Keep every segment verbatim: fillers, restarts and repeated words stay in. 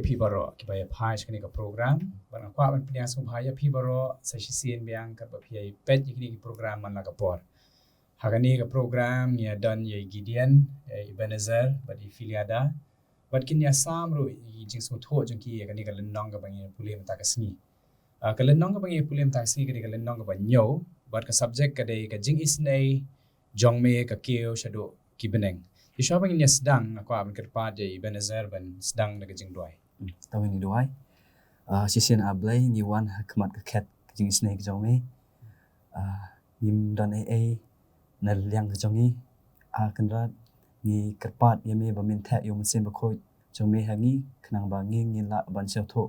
Phi baroh kiba ïa phai sha kane ka program, bad nga kwah ban pynïasoh bha ïa phi baroh sa shisien biang katba phi ïa peit ïa kine ki program man la ka por. Ha kane ka program ngi ïa don ïa i Gideon, ïa i Ebenezer bad i Filiada. Bad kin ïa sam ruh ïa i jingsngewthuh jong ki ïa kane ka lynnong kaba ngi pule mynta ka sngi. Ah, ka lynnong kaba ngi pule mynta ka sngi ka dei ka lynnong kaba hynñiew, bad ka subject ka dei ka jingisynei jong me ka kiew shaduh ki bneng. Te shuwa ba ngin ïa sdang, nga kwah ban kyrpad ïa i Ebenezer ban sdang da ka jingduwai. Hmm, to ngin ïa duwai. Ah, shisien A Blei, ngi wan ha khmat ka khet ka jingisynei ka jong me. Ah, ngim don ei ei na liang ka jong ngi. Ah, Kynrad, ngi kyrpad ïa me ba men theh ïa u Mynsiem Bakhuid jong me ha ngi, khnang ba ngi ngin lah ban sngewthuh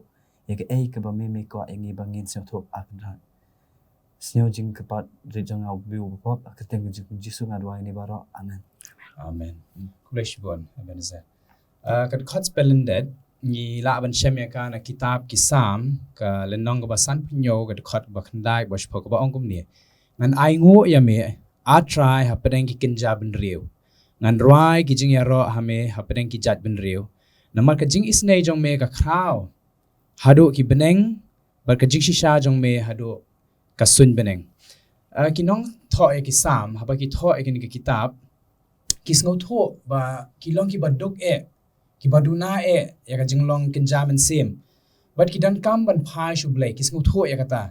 ïa kaei kaba me me kwah ïa ngi ba ngin sngewthuh, A Kynrad. Sngew jingkyrpad rit jong nga, U Blei uba pop, ha ka kyrteng jong U Jisu nga duwai ïa kine baroh. Amen. Amen. Hmm. Khublei shibun, Ebenezer. Ah, ka dkhot spelling date, ngi lah ban shem ïa ka na kitab Ki Salm, ka lynnong kaba sanphew hynñiew, ka dkhot kaba khyndai, kaba shiphew, kaba ong kumne: Ngan ainguh ïa me, A Trai, hapdeng ki kynja bynriew. Ngan rwai ki jingïaroh ha me hapdeng ki jait bynriew. Namar ka jingisynei jong me ka khraw haduh ki bneng, bad ka jingshisha jong me haduh ka suiñ bneng. Ah, ki nongthoh ïa ki Salm, haba ki thoh ïa kane ka kitab, ki sngewthuh ba ki long kiba duk eh, kiba duna eh ïa ka jinglong kynja mynsiem. Bad ki donkam ban phai sha U Blei, ki sngewthuh ïa kata.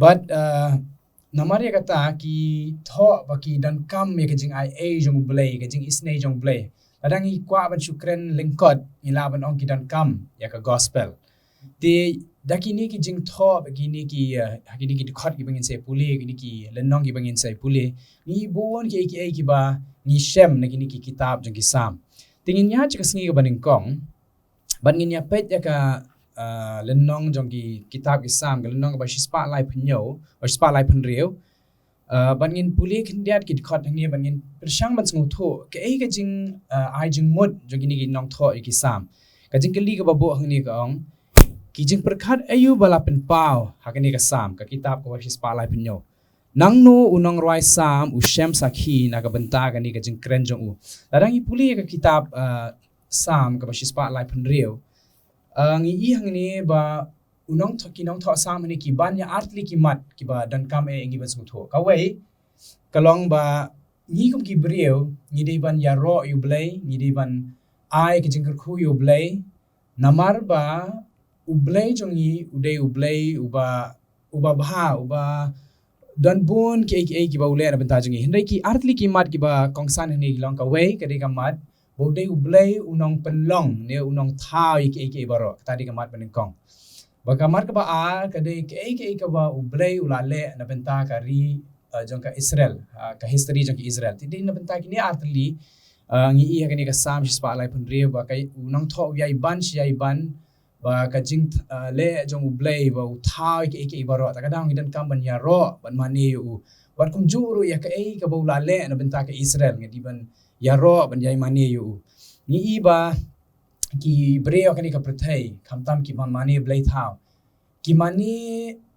Bad, ah, namar ïa kata ki thoh ba ki donkam ïa ka jingai ei jong U Blei, ka jingisynei jong U Blei. Lada ngi kwah ban shu kren lyngkot, ngi lah ban ong ki donkam ïa ka gospel. Te da kine ki jingthoh, kine ki, eh, kine ki dkhot kiba ngin sa ïa pule, kine ki lynnong kiba ngin sa ïa pule, ngi bun kiei kiei kiba ngi shem na kine ki kitab jong ki Salm. Te ngin ïaid sha ka sngi kaba nyngkong, bad ngin ïa peit ïa ka, eh, lynnong jong ki kitab Ki Salm, ka lynnong kaba shispah laiphew hynñiew, ba shispah laiphew hynriew. Ah, bad ngin pule khyndiat ki dkhot hangne, bad ngin pyrshang ban sngewthuh kaei ka jing, ah, ai jingmut jong kine ki nongthoh ïa ki Salm. Ka jingkylli kaba buh hangne ka ong: Ki jingpyrkhat aïu ba la pynpaw ha kane ka Salm, ka kitab kaba shispah laiphew hynñiew? Nangno u nongrwai Salm u shem sakhi na ka bynta kane ka jingkren jong u? Lada ngi pule ïa ka kitab, ah, Salm kaba shispah laiphew hynriew, ah, ngi i hangne ba u nongthoh, ki nongthoh Salm hangne ki ban ïa artylli ki mat kiba donkam eh ïa ngi ban sngewthuh. Kawei, ka long ba ngi kum ki briew ngi dei ban ïaroh ïa U Blei, ngi dei ban ai ka jingkyrkhu ïa U Blei, namar ba U Blei jong ngi u dei U Blei uba, uba bha, uba don bun kiei kiei kiba u leh na bynta jong ngi. Hynrei ki artylli ki mat kiba kongsan hangne ki long: kawei, ka dei ka mat ba u dei U Blei u nongpynlong ne u nongthaw ïa kiei kiei baroh. Kata dei ka mat ba nyngkong. Bad ka mat kaba ar ka dei kaei kaei kaba U Blei u la leh na bynta ka ri, eh, jong ka Israel, ah, ka history jong ka Israel. Te dei na bynta kine artylli, ah, ngi i ha kane ka Salm shispah laiphew hynriew ba ka, u nongthoh u ïai ban shi ïai ban ba ka jing, ah, leh jong U Blei ba u thaw ïa kiei kiei baroh. Ta ka daw ngi donkam ban ïaroh ban mane ïa u. Bad kumjuh ruh ïa kaei kaba u la leh na bynta ka Israel ngi dei ban ïaroh ban ïai mane ïa u. Ngi i ba ki briew ha kane ka pyrthei, khamtam kiba mane blei thaw, ki mane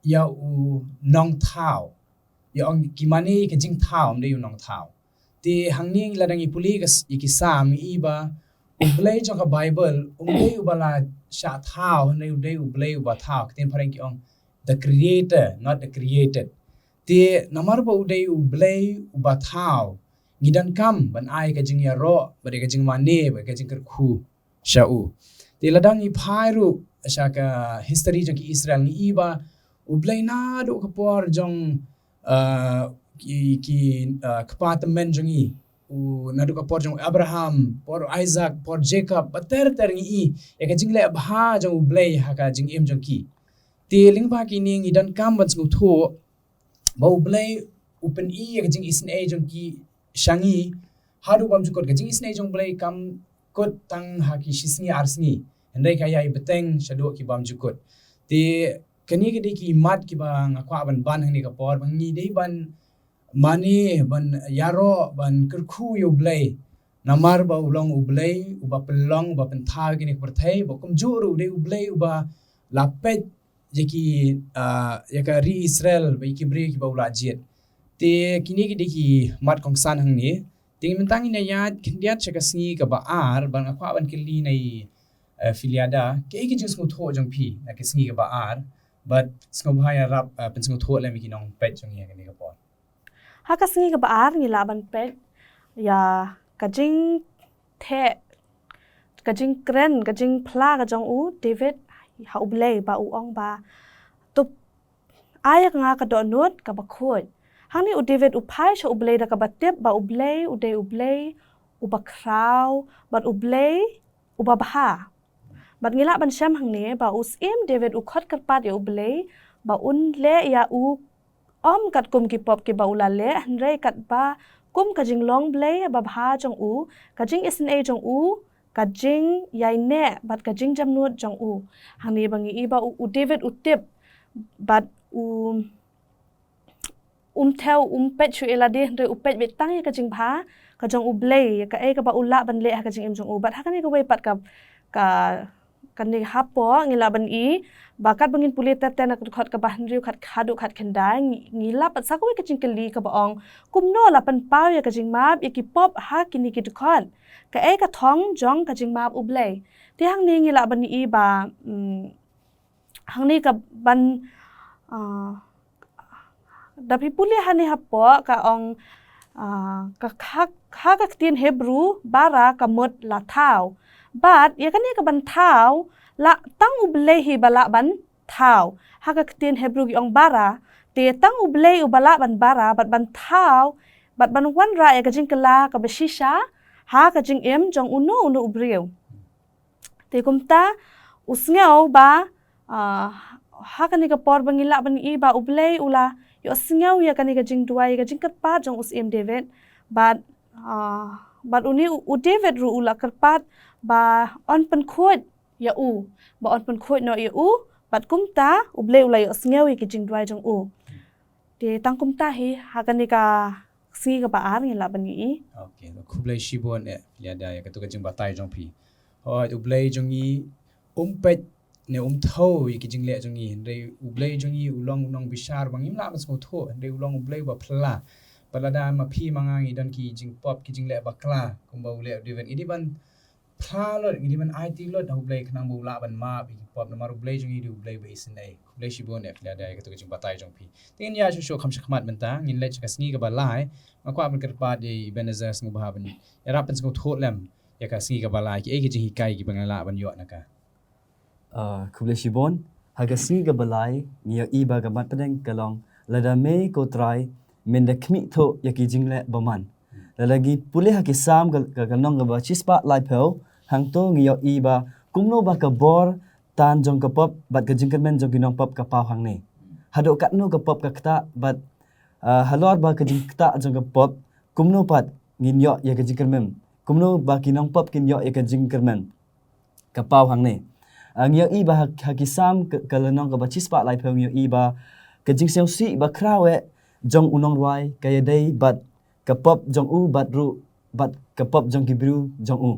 ïa u nongthaw. Ïa ong ki mane ïa ka jingthaw, ym dei u nongthaw. Te hangne lada ngi pule ka s-, ïa ki Salm, ngi i ba U Blei jong ka Baibl um dei uba la shah thaw, hynrei u dei U Blei uba thaw. Ka ktien phareng ki ong the creator, not the created. Te namar ba u dei U Blei uba thaw, ngi donkam ban ai ka jingïaroh bad ka jingmane bad ka jingkyrkhu sha u. Te lada ngi phai ruh sha ka history jong ki Israel, ngi i ba U Blei naduh ka por jong, ah, ki, ki, ah, kpa tymmen jong ngi, u, naduh ka por jong Abraham, por Isaac, por Jacob, ba ter ter ngi i ïa ka jingleh bha jong U Blei ha ka jingim jong ki. Te lyngba kine ngi donkam ban sngewthuh ba U Blei u pyni ïa ka jingisynei jong ki sha ngi haduh bymjukut. Ka jingisynei jong U Blei kam kut tang ha ki shisngi arsngi, hynrei ka ïai bteng shaduh ki bymjukut. Te kine ki dei ki mat kiba nga kwah ban ban hangne ka por, ba ngi dei ban mane, ban ïaroh, ban kyrkhu ïa U Blei. Namar ba u long U Blei uba pynlong, uba pynthaw ïa kine ki pyrthei, ba kumjuh ruh u dei U Blei uba la peit ïa ki, ah, ïa ka ri Israel, ba ïa ki briew kiba u la jied. Te kine ki dei ki mat kongsan hangne. Te mynta ngin ïaid khyndiat sha ka sngi kaba ar, bad nga kwah ban kylli na i, Filiada, kaei ka jingsngewthuh jong phi na ka sngi kaba ar bad sngewbha ïarap pynsngewthuh lem ïa ki nongpeit jong ngi ha kane ka por. Ha ka sngi kaba ar ngi lah ban peit ïa ka jingtheh, ka jingkren, ka jingphla ka jong u David ha U Blei ba u ong ba, to ai ïa nga ka dohnud kaba khuid. Hangne u David u phai sha U Blei da kaba tip ba U Blei u dei U Blei uba khraw bad U Blei uba bha. Bad ngi lah ban shem hangne ba u Syiem David u khot kyrpad ïa U Blei ba un leh ïa u ym katkum ki pop kiba u la leh, hynrei katba kum ka jinglong Blei babha jong u, ka jingisynei jong u, ka jingïaineh bad ka jingjemnud jong u. Hangne ba ngi i ba u, u David u tip bad u um thew, um peit shuh ïa lade, hynrei u peit beit tang ïa ka jingbha ka jong U Blei, ïa kaei kaba u lah ban leh ha ka jingim jong u. Bad ha kane kawei pat ka, ka, kane hapoh ngi lah ban i ba katba ngin pule ter ter na ka dkhot kaba hynriew khat haduh khat khyndai, ngi, ngi lap pat sa kawei ka jingkylli kaba ong, kumno la pynpaw ïa ka jingmap ïa ki pop ha kine ki dkhot? Kaei ka thong jong ka jingmap U Blei? Te hangne ngi lah ban i ba, mm, hangne ka ban, ah, da phi pule hangne hapoh ka ong, ah, ka, ha, ha ka ktien Hebru bara ka mut la thaw. Bad ïa kane ka ban thaw, la tang U Blei hi ba lah ban thaw. Ha ka ktien Hebru ki ong bara, te tang U Blei uba lah ban bara bad ban thaw bad ban wanrah ïa ka jingkylla kaba shisha ha ka jingim jong uno uno u briew. Te kumta u sngew ba, ah, ha kane ka por ba ngi lah ban i ba U Blei u la ïohsngew ïa kane ka jingduwai, ka jingkyrpad jong u Syiem David. Bad, ah, bad une u, u David ruh u la kyrpad ba un pynkhuid ïa u, ba un pynkhuid noh ïa u, bad kumta U Blei u la ïohsngew ïa ki jingduwai jong u. Te tang kumta hi ha kane ka sngi kaba ar ngi lah ban i. Okay, khublei shibun eh Filiada ïa kato ka jingbatai jong phi. Hooid, U Blei jong ngi um peit ne um thew ïa ki jingleh jong ngi, hynrei U Blei jong ngi u long u nongbishar ba ngim lah ban sngewthuh, hynrei u long U Blei uba phylla. Bad lada ma phi ma nga ngi don ki jingpop, ki jingleh bakla kumba u leh u David, ngi dei ban phla lut, ngi dei ban aiti lut ha U Blei khnang ba u lah ban map ïa ki pop, namar U Blei jong ngi u dei U Blei ba isynei. Khublei shibun eh Filiada ïa kato ka jingbatai jong phi. Te ngin ïa shuh shuh kham shakhmat mynta, ngin leit sha ka sngi kaba lai. Nga kwah ban kyrpad ïa i Ebenezer sngewbha ban ïarap pynsngewthuh lem ïa ka sngi kaba lai, kiei ki jinghikai kiba ngi lah ban ïoh na ka. Ah, khublei shibun. Ha ka sngi kaba lai ngi ïohi ba ka mat pdeng ka long, lada me ko Trai men da khmih thuh ïa ki jingleh bymman. Lada ngi pule ha ki Salm ka, ka, ka lynnong kaba shispah laiphew, hangto ngi ïohi ba kumno ba ka bor tan jong ka pop bad ka jingkyrmen jong ki nongpop ka paw hangne. Haduh katno ka pop ka ktah bad, ah, halor ba ka jingktah jong ka pop, kumno pat ngin ïoh ïa ka jingkyrmen, kumno ba ki nongpop kin ïoh ïa ka jingkyrmen ka paw hangne. Ah, ngi ïohi ba ha, ha ki Salm ka, ka lynnong kaba shispah laiphew ngi ïohi ba ka jingsngewsih ba khraw eh jong u nongrwai ka ïadei bad ka pop jong u bad ruh bad ka pop jong ki briew jong u.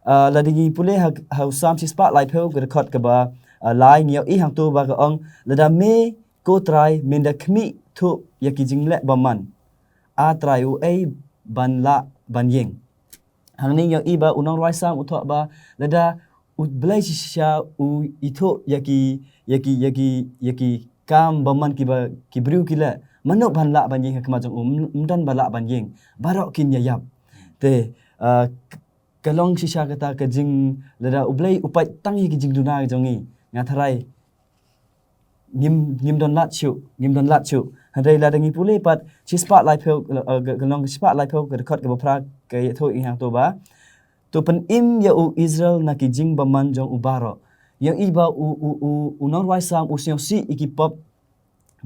Ah, lada ngi pule ha, ha u Salm shispah laiphew ka dkhot kaba, ah, lai ngi ïohi hangto ba ka ong, lada me ko Trai men da khmih thuh ïa ki jingleh bymman, A Trai, uei ban lah ban ïeng? Hangne ngi ïohi ba u nongrwai Salm u thoh ba lada U Blei shisha u ithuh ïa ki, ïa ki, ïa ki, ïa ki kam bymman kiba ki briew ki leh, mano ban lah ban ïeng ha khmat jong u? Ym, ym don ba lah ban ïeng, baroh kin ïa ïap. Te, ah, k-, ka long shisha kata ka jing, lada U Blei u peit tang ïa ki jingduna jong ngi, nga tharai ngim, ngim don lad shuh, ngim don lad shuh. Hynrei lada ngi pule pat shispah laiphew, eh, ka, ka lynnong shispah laiphew ka dkhot kaba phra ka ïathuh ïa ngi hangto ba, to pynim ïa u Israel na ki jingbymman jong u baroh. Ïohi ba u, u, u, u nongrwai Salm u sngewsih ïa ki pop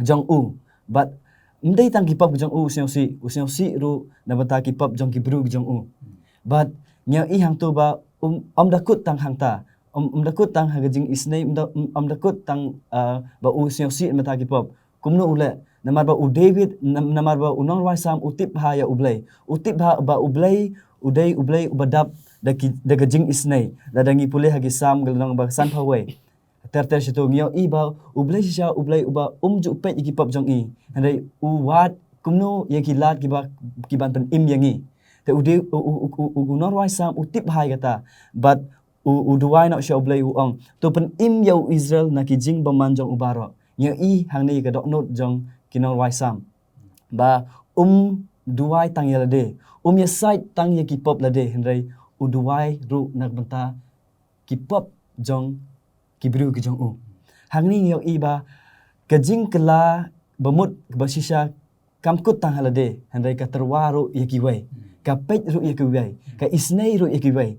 jong u. Bad ym dei tang ki pop jong u u sngewsih, u sngewsih ruh na bynta ki pop jong ki briew jong u. Bad ngi ïohi hangto ba um, ym da kut tang hangta, um, ym da kut tang ha ka jingisynei, ym da, um, ym da kut tang, ah, ba u sngewsih na bynta ki pop. Kumno u leh? Namar ba u David, nam-, namar ba u nongrwai Salm u tip bha ïa U Blei. U tip bha ba U Blei u dei U Blei uba dap da ki, da ka jingisynei. Lada ngi pule ha ki Salm ka lynnong ba sanphew wei, ter ter shato ngi ïohi ba U Blei shisha U Blei uba um ju peit ïa ki pop jong ngi, hynrei u wad kumno ïa ki lad kiba, ki ban pynim ïa ngi. Te u dei u, u, u, u, u nongrwai Salm u tip bha ïa kata. Bad U, u duwai noh sha U Blei u ong, to pynim ïa u Israel na ki jingbymman jong u baroh. Ngi ïohi hangne ka dohnud jong ki nongrwai Salm ba um duwai tang ïa lade, um ïasaid tang ïa ki pop lade, hynrei u duwai ruh na ka bynta ki pop jong ki briew ki jong u. Hangne ngi ïohi ba ka jingkylla ba mut ba shisha kam kut tang ha lade, hynrei ka tyrwa ruh ïa kiwei, ka peit ruh ïa kiwei, ka isynei ruh ïa kiwei.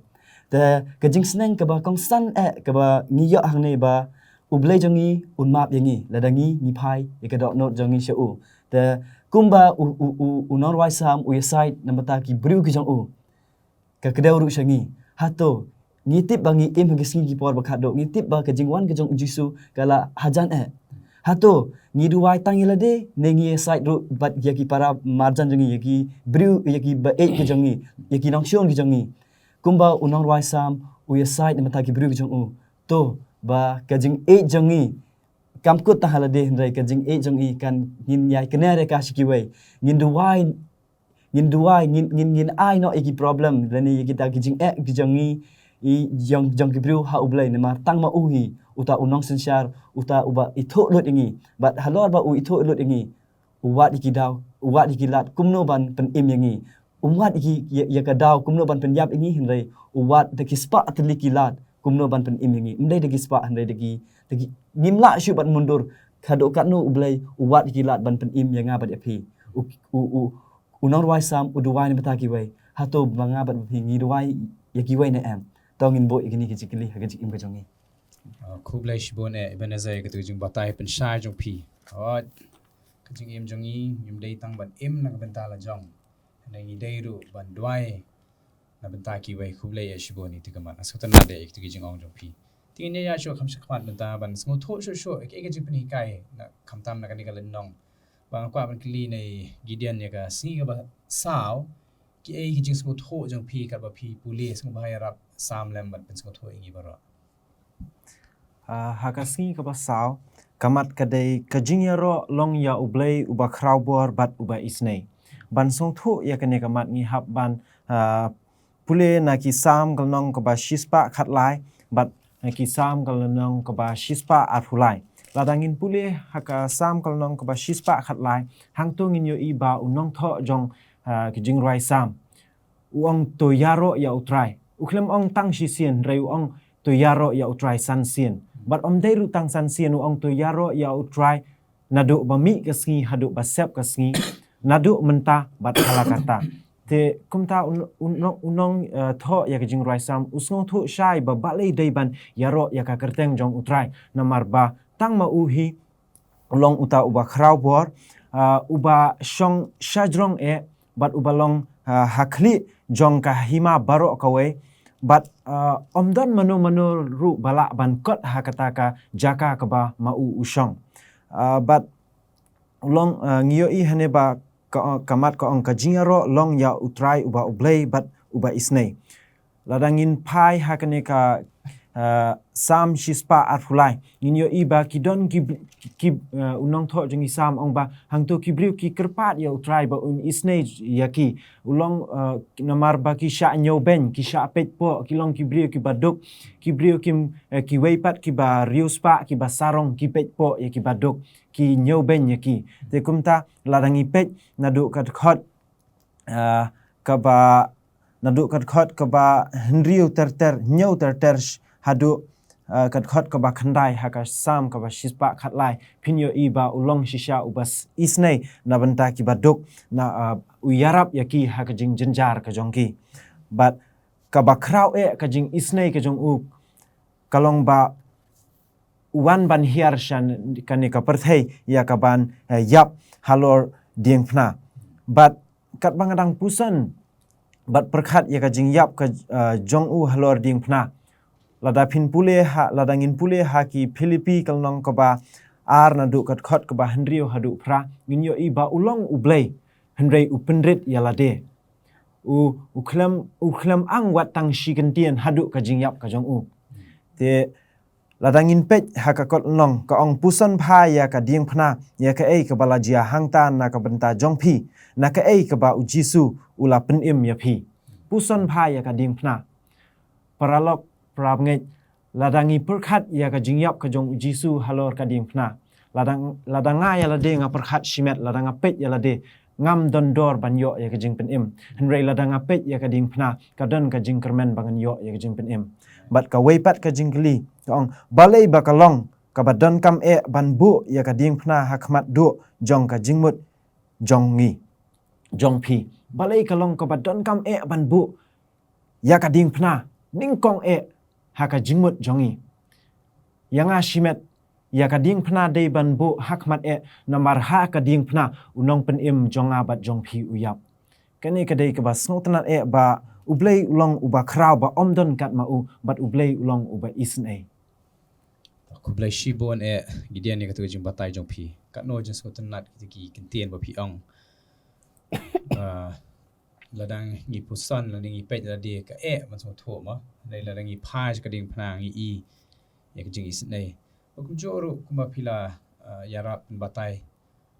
Te ka jingsneng kaba kongsan eh kaba ngi ïoh hangne ba U Blei jong ngi un map ïa ngi lada ngi ngi phai ïa ka dohnud jong ngi sha u. Te kumba u, u, u, u nongrwai Salm u ïasaid na ka bynta ki briew ki jong u, ka kdew ruh sha ngi. Hato ngi tip ba ngi im ha ki sngi ki por ba khatduh, ngi tip ba ka jingwan ka jong u Jisu ka la hajan eh. Hato ngi duwai tang ïa lade ne ngi ïasaid ruh bad ïa ki para marjan jong ngi, ïa ki briew, ïa ki ba ïeit ki jong ngi, ïa ki nongshun ki jong ngi? Kumba u nongrwai Salm u ïasaid na ka bynta ki briew ki jong u, to ba ka jingïeit jong ngi kam kut tang ha lade, hynrei ka jingïeit jong ngi kan ngin ïai kner ïa ka sha kiwei. Ngin duwai, ngin duwai, ngin, ngin, ngin ai noh ïa ki problem lane ïa kita ki jingeh ki jong ngi, i jong, jong ki briew ha U Blei, namar tang ma u hi uta u nongsynshar, uta uba ithuh lut ïa ngi. Bad halor ba u ithuh lut ïa ngi, u wad ïa ki daw, u wad ïa ki lad kumno ban pynim ïa ngi. Um wad ïa ki, ïa, ïa ka daw kumno ban pynïap ïa ngi, hynrei u wad da ki spah tylli ki lad kumno ban pynim ïa ngi. Ym dei da ki spah, hynrei da ki, da ki, ngim lah shuh ban mundur. Khatduh katno U Blei u wad ïa ki lad ban pynim ïa nga bad ïa phi. U, u, u, u nongrwai Salm u duwai na ka bynta kiwei. Hato ba nga bad ba phi ngi duwai ïa kiwei ne em? To ngin buh ïa kine ki jingkylli ha ka jingim ka jong ngi. Ah, khublei shibun eh Ebenezer ïa kata ka jingbatai pynshai jong phi. Oh, ka jingim jong ngi ngim dei tang ban im na ka bynta la jong, hynrei ngi dei ruh ban duwai na ka bynta kiwei. Khublei eh shibun ïa kata ka mat. Nga sngewtynnat eh ïa kata ka jingong jong phi. Te ngin ïa ïaid shuh kham sha khmat mynta ban sngewthuh shuh shuh ïa ka, ïa ka jingpynhikai na, khamtam na kane ka lynnong. Ba nga kwah ban kylli na i Gideon, ïa ka sngi kaba saw, kiei ki jingsngewthuh jong phi katba phi pule? Sngewbha ïarap sam lem bad pynsngewthuh ïa ngi baroh. Ah, ha ka sngi kaba saw, ka mat ka dei ka jingïaroh long ïa U Blei uba khrawbor bad uba isynei. Ban sngewthuh ïa kane ka mat ngi hap ban, ah, pule na ki Salm ka lynnong kaba shispah khatlai bad na ki Salm ka lynnong kaba shispah arphew lai. Lada ngin pule ha ka Salm ka lynnong kaba shispah khatlai, hangto ngin ïohi ba u nongthoh jong, ah, ki jingrwai Salm u ong, to ïaroh ïa U Trai. U khlem ong tang shisien, hynrei u ong to ïaroh ïa U Trai san sien. Bad ym dei ruh tang san sien, u ong to ïaroh ïa U Trai naduh ba mih ka sngi haduh ba sep ka sngi, naduh mynta bad hala kata. Te kumta u, u, u nong, eh, thoh ïa ka jingrwai Salm u sngewthuh shai ba balei dei ban ïaroh ïa ka kyrteng jong U Trai, namar ba tang ma u hi u long uta uba khrawbor, ah, uba shong shajrong eh, bad uba long, ah, ha khlieh jong ka hima baroh kawei, bad, ah, ym don mano mano ruh ba lah ban kot ha kata ka jaka kaba ma u u shong. Ah, bad u long, ah, ngi ïohi hangne ba ka, ka mat ka ong ka jingïaroh long ïa U Trai uba U Blei bad uba isynei. Lada ngin phai ha kane ka, ah, Salm shispah arphew lai, ngin ïohi ba ki don ki, ki, ah, u nongthoh jong ki Salm ong ba hangto ki briew ki kyrpad ïa U Trai ba un isynei ïa ki. U long, ah, namar ba ki shah ñiewbeiñ, ki shah peitpoh, ki long ki briew kiba duk, ki briew ki, eh, kiwei pat kiba riewspah, kiba sarong, ki peitpoh ïa kiba duk, ki ñiewbeiñ ïa ki. Te kumta lada ngi peit naduh ka dkhot, ah, kaba, naduh ka dkhot kaba hynriew ter ter, hynñiew ter ter sh-, haduh, ah, ka dkhot kaba khyndai ha ka Salm kaba shispah khatlai, phin ïohi ba u long shisha uba s-, isynei na bynta kiba duk, na, ah, u ïarap ïa ki ha ka jingjynjar ka jong ki. Bad kaba khraw eh ka jingisynei ka jong u ka long ba u wan ban hiar sha kane ka pyrthei ïa ka ban, eh, ïap halor diengphna. Bad katba nga dang puson bad pyrkhat ïa ka jingïap ka, eh, jong u halor diengphna, lada phin pule ha, lada ngin pule ha ki Philippi ka lynnong kaba ar naduh ka dkhot kaba hynriew haduh phra, ngin ïohi ba u long U Blei, hynrei u pynrit ïa lade. U, u khlem, u khlem ang wat tang shi kyntien haduh ka jingïap ka jong u. Te lada ngin peit ha ka kot lynnong ka ong, puson bha ïa ka diengphna, ïa kaei kaba la jia hangta na ka bynta jong phi, na kaei kaba U Jisu u la pynim ïa phi. Puson bha ïa ka diengphna. Paralok, Para bangeit, lada ngi pyrkhat ïa ka jingïap ka jong u Jisu halor ka diengphna, lada, lada nga ïa lade nga pyrkhat shimet, lada nga peit ïa lade, ngam don dor ban ïoh ïa ka jingpynim. Hynrei lada nga peit ïa ka diengphna, ka don ka jingkyrmen ba ngan ïoh ïa ka jingpynim. Bad kawei pat ka jingkylli ka ong, balei ba ka long kaba donkam eh ban buh ïa ka diengphna ha khmat duh jong ka jingmut jong ngi, jong phi? Balei ka long kaba donkam eh ban buh ïa ka diengphna nyngkong eh ha ka jingmut jong ngi? Ïa nga shimet, ïa ka diengphna dei ban buh ha khmat eh, namar ha ka diengphna u nongpynim jong nga bad jong phi u ïap. Kane ka dei kaba sngewtynnat eh ba U Blei u long uba khraw, ba ym don kat ma u, bad U Blei u long uba isynei. Khublei shibun eh Gideon ïa katu ka jingbatai jong phi. Katno jingsngewtynnat kita ki kyntien ba phi ong. Ah, lada ngi puson, lada ngi peit, lada ka eh ban sngewthuh mo. Hynrei lada ngi phai sha ka diengphna ngi i ïa ka jingisynei. Ba kumjuh ruh kumba phi la, ah, ïarap pynbatai,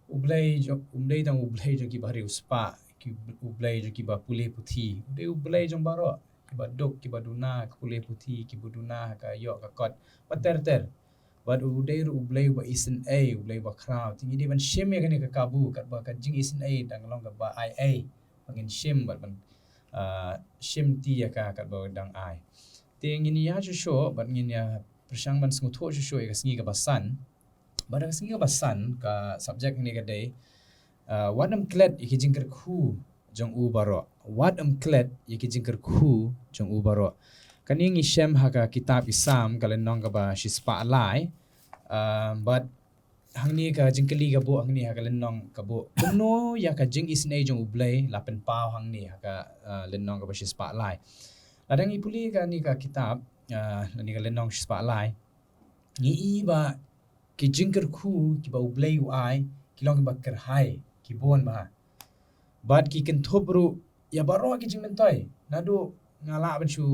U Blei jong, um dei tang U Blei jong kiba riewspah, ki, U Blei jong kiba pule puthi. U dei U Blei jong baroh, kiba duk, kiba duna ka pule puthi, kiba duna ka ïoh ka kot, bad ter ter. Bad u dei ruh U Blei uba isynei, U Blei uba khraw. Te ngi dei ban shim ïa kane ka kabu, katba ka jingisynei dang long kaba ai ei. Ba ngin shim bad ban, ah, shim ti ïa ka katba dang ai. Te ngin ïa shuh shuh bad ngin ïa pyrshang ban sngewthuh shuh shuh ïa ka sngi kaba san. Bad ka sngi kaba san, ka subject hangne ka dei, ah, wat ym klet ïa ki jingkyrkhu jong u baroh. Wat ym klet ïa ki jingkyrkhu jong u baroh. Kane ngi shem ha ka kitab Ki Salm, ka lynnong kaba shispah lai. Ah, bad hangne ka jingkylli ka buh hangne ha ka lynnong ka buh, kumno ïa ka jingisynei jong U Blei la pynpaw hangne ha ka, ah, lynnong kaba shispah lai. Lada ngi pule kane ka kitab, ah, lane ka lynnong shispah lai, ngi i ba ki jingkyrkhu kiba U Blei u ai ki long kiba kyrhai, ki bun bha. Bad ki kynthup ruh ïa baroh ki jingmyntoi. Naduh nga lah ban shu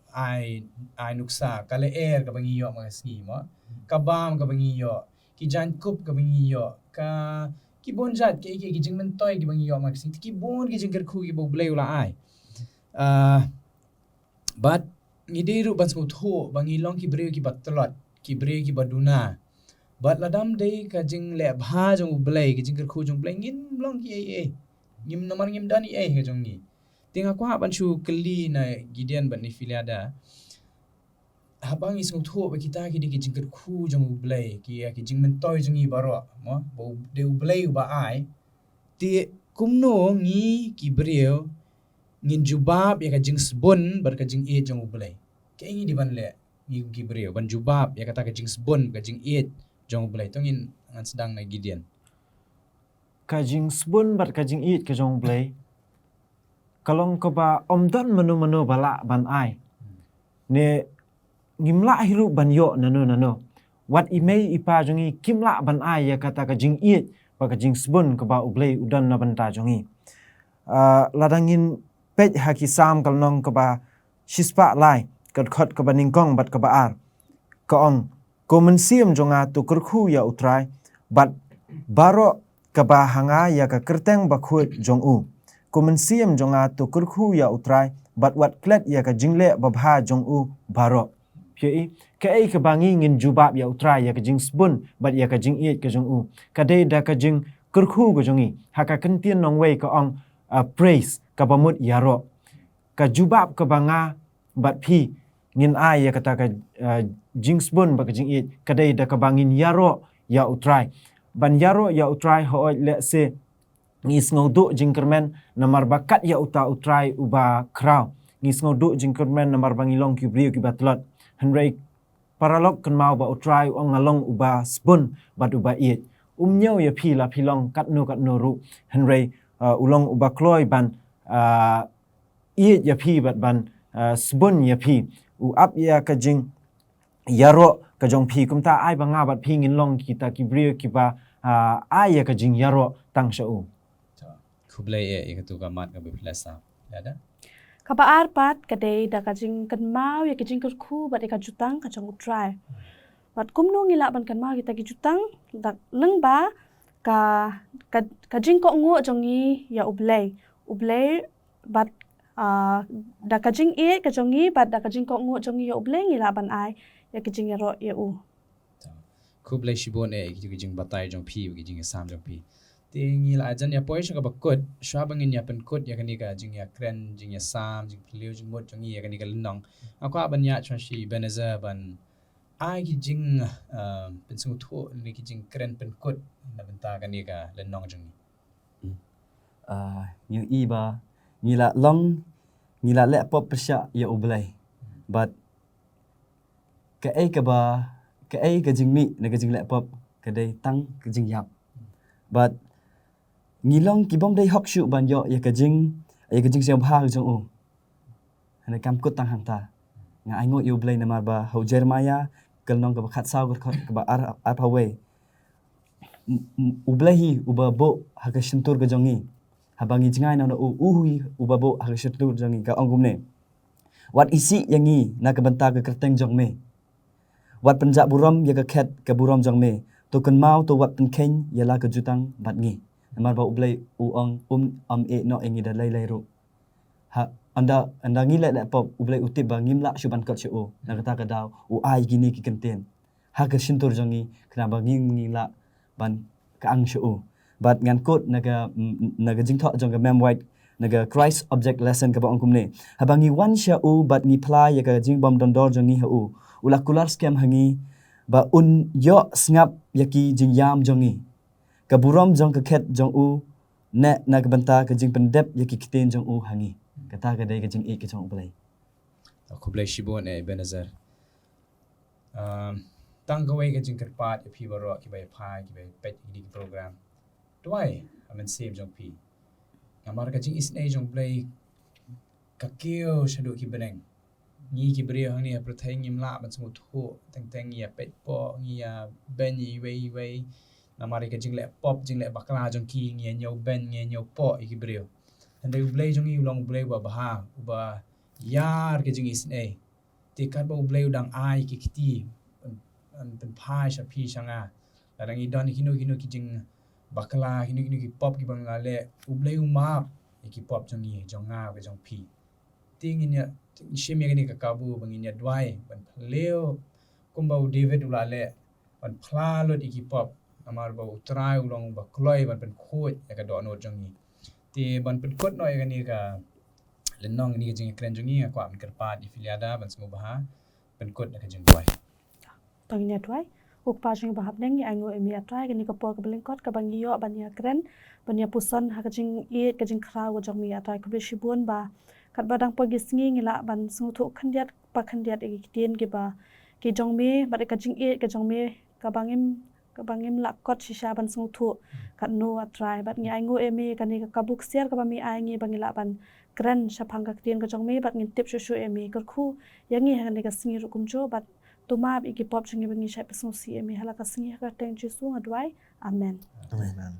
ai, ai nuksa, ka lyer kaba ngi ïoh man ka sngi mo, ka bam kaba ngi ïoh, ki jaiñkup kaba ngi ïoh, ka, ki bun jait, ki, ki, ki jingmyntoi kiba ngi ïoh man ka sngi, ki bun ki jingkyrkhu kiba U Blei u la ai. Ah, bad ngi dei ruh ban sngewthuh ba ngi long ki briew kiba tlot, ki briew kiba duna. Bad lada ym dei ka jingleh bha jong U Blei, ka jingkyrkhu jong U Blei, ngim long kiei ei. Ngim, namar ngim don ei ei ha ka jong ngi. Te nga kwah ban shu kylli na Gideon bad na Philiada. Haba ngi sngewthuh ba kita ki dei ki jingkyrkhu jong U Blei, ki, ki jingmyntoi jong ngi baroh mo, ba u, dei U Blei uba ai. Te kumno ngi ki briew ngin jubab ïa ka jingsbun bad ka jingïeit jong U Blei? Kaei ngi dei ban leh ngi ki briew ban jubab ïa kata ka jingsbun, ka jingïeit jong U Blei? To ngin, ngan sdang na Gideon. Ka jingsbun bad ka jingïeit ka jong U Blei ka long kaba ym don mano mano ba lah ban ai. Ne ngim lah hi ruh ban ïoh nano nano. Wat i mei i pa jong ngi kim lah ban ai ïa kata ka jingïeit bad ka jingsbun kaba U Blei u don na bynta jong ngi. Ah, lada ngin peit ha Ki Salm ka lynnong kaba shispah lai, ka dkhot kaba nyngkong bad kaba ar, ka ong, Ko mynsiem jong nga, to kyrkhu ïa U Trai bad baroh kaba ha nga ïa ka kyrteng bakhuid jong u. Ko mynsiem jong nga, to kyrkhu ïa U Trai bad wat klet ïa ka jingleh babha jong u baroh. Phi ïohi, kaei kaba ngi ngin jubab ïa U Trai, ïa ka jingsbun bad ïa ka jingïeit ka jong u? Ka dei da ka jingkyrkhu ka jong ngi. Ha ka ktien nongwei ka ong, ah, praise, kaba mut ïaroh. Ka jubab kaba nga bad phi ngin ai ïa kata ka, ah, jingsbun bad ka jingïeit ka dei da kaba ngin ïaroh ïa U Trai. Ban ïaroh ïa U Trai, hooid, lehse ngi sngewduh jingkyrmen namar ba kat ïa uta U Trai uba khraw. Ngi sngewduh jingkyrmen namar ba ngi long ki briew kiba tlot. Hynrei paralok, kynmaw ba U Trai u ong, nga long uba sbun bad uba ïeit. Um ñiew ïa phi la phi long katno katno ruh. Hynrei, ah, u long uba kloi ban, ah, ïeit ïa phi bad ban, ah, sbun ïa phi. U ap ïa ka jingïaroh ka jong phi. Kumta ai ba nga bad phi ngin long kita ki briew kiba, ah, ai ïa ka jingïaroh tang sha u. Khublei eh ïa katu ka mat kaba phi la sah. Lada kaba ar pat ka dei da ka jingkynmaw ïa ka jingkyrkhu bad ïa ka jutang ka jong U Trai. Bad kumno ngi lah ban kynmaw kita ki jutang? Da lyngba ka, ka, ka jingkohnguh jong ngi ïa U Blei. U Blei bad Ah, da ka jingïeit ka jong ngi bad da ka jingkohnguh jong ngi ïa U Blei ngi lah ban ai ïa ka jingïaroh ïa u. Khublei shibun eh, ki jingbatai jong phi, ki jingïasam jong phi. Te ngi la jan ïa poi sha kaba kut, shuwa ba ngin ïa pynkut ïa kane ka jingïakren, jingïasam, jingpylliew jingmut jong ngi ïa kane ka lynnong. Nga kwah ban ïa shuwa shi Ebenezer ban ai ki jing, ah, pynsngewthuh ne ki jingkren pynkut na bynta kane ka lynnong jong ngi. Hmm. Ah, ngi i ba ngi la long, ngi la leh pop pyrshah ïa U Blei. Bad kaei kaba, kaei ka jingmih na ka jingleh pop ka dei tang ka jingïap. Bad ngi long ki bym dei hok shuh ban ïoh ïa ka jing, ïa ka jingsngewbha ka jong u. Hynrei kam kut tang hangta. Nga ainguh ïa U Blei namar ba ha u Jeremiah ka lynnong kaba khatsaw ka dkhot kaba ar, arphew wei. M-, m-, U Blei hi uba buh ha ka shyntur ka jong ngi. Haba ngi jngai na u, u hi uba buh ha ka shyntur jong ngi, ka ong kumne: Wat isih ïa ngi na ka bynta ka kyrteng jong me. Wat pynjah burom ïa ka khet ka burom jong me. To kynmaw, to wat pynkheiñ ïa la ka jutang bad ngi. Namar ba U Blei u ong um, um eh noh ïa ngi da lei lei ruh. Ha, ynda, ynda ngi leh leh pop, U Blei u tip ba ngim lah shuh ban kot sha u. Na kata ka daw u ai kine ki kyntien ha ka shyntur jong ngi, khnang ba ngi, ngi lah ban kyang sha u. Bad ngan kut na ka, mm, na ka jingthoh jong ka Mem White, na ka Christ Object Lesson, kaba ong kumne: Haba ngi wan sha u bad ngi phla ïa ka jingbym don dor jong ngi ha u, u la kular skhem ha ngi ba un ïoh sngap ïa ki jingïam jong ngi. Ka burom jong ka khet jong u neh na ka bynta ka jingpyndep ïa ki ktien jong u ha ngi. Kata ka dei ka jingïeit ka jong U Blei. Khublei shibun eh, Ebenezer. Um, tang kawei ka jingkyrpad ïa phi baroh kiba ïa phai, kiba ïa peit ïa ki program. Duwai ha mynsiem jong phi. Namar ka jingisynei jong U Blei ka kiew shaduh ki bneng. Ngi ki briew hangne ha pyrthei ngim lah ban sngewthuh, teng teng ngi ïa peit pop, ngi ïa beiñ iwei iwei. Namar ka jingleh pop, jingleh bakla jong ki, ngi ïa ñiew beiñ, ngi ïa ñiew pop ïa ki briew. Hynrei U Blei jong ngi u long U Blei uba bha, uba ïar ka jingisynei. Te katba U Blei u dang ai ki kti, pyn, pyn, pynphai sha phi sha nga. Lada ngi don kino kino ki jingbakla, kino kino ki pop kiba ngi la leh, U Blei u map ïa ki pop jong ngi, jong nga, ka jong phi. Te ngin ïa shim ïa kane ka kabu ba ngin ïa duwai ban phylliew kumba u David u la leh, ban phla lut ïa ki pop, namar ba U Trai u long uba kloi ban pynkhuid ïa ka dohnud jong ngi. Te ban pynkut noh ïa kane ka lynnong, kane ka jingkren jong ngi, nga kwah ban kyrpad ïa phi Liada ban sngewbha pynkut da ka jingduwai. To ngin ïa duwai. Ko Kpa jong ngi ba ha bneng, ngi ainguh ïa me A Trai, kane ka por kaba lyngkot kaba ngi ïoh ban ïa kren, ban ïa puson ha ka jingïeit ka jingkhraw ka jong me A Trai. Khublei shibun ba katba dang poi ki sngi ngi lah ban sngewthuh khyndiat pa khyndiat ïa ki ktien kiba ki jong me, bad ïa ka jingïeit ka jong me kaba ngim, kaba ngim lah kot shisha ban sngewthuh katno A Trai. Bad ngi ainguh ïa me kane ka kabu ksiar kaba me ai ngi ba ngi lah ban kren shaphang ka ktien ka jong me, bad ngin tip shuh shuh ïa me. Kyrkhu ïa ngi ha kane ka sngi ruh kumjuh, bad to map ïa ki pop jong ngi ba ngin shait pynsngewsih ïa me. Ha la ka sngi ha ka kyrteng Jisu nga duwai. Amen. Amen.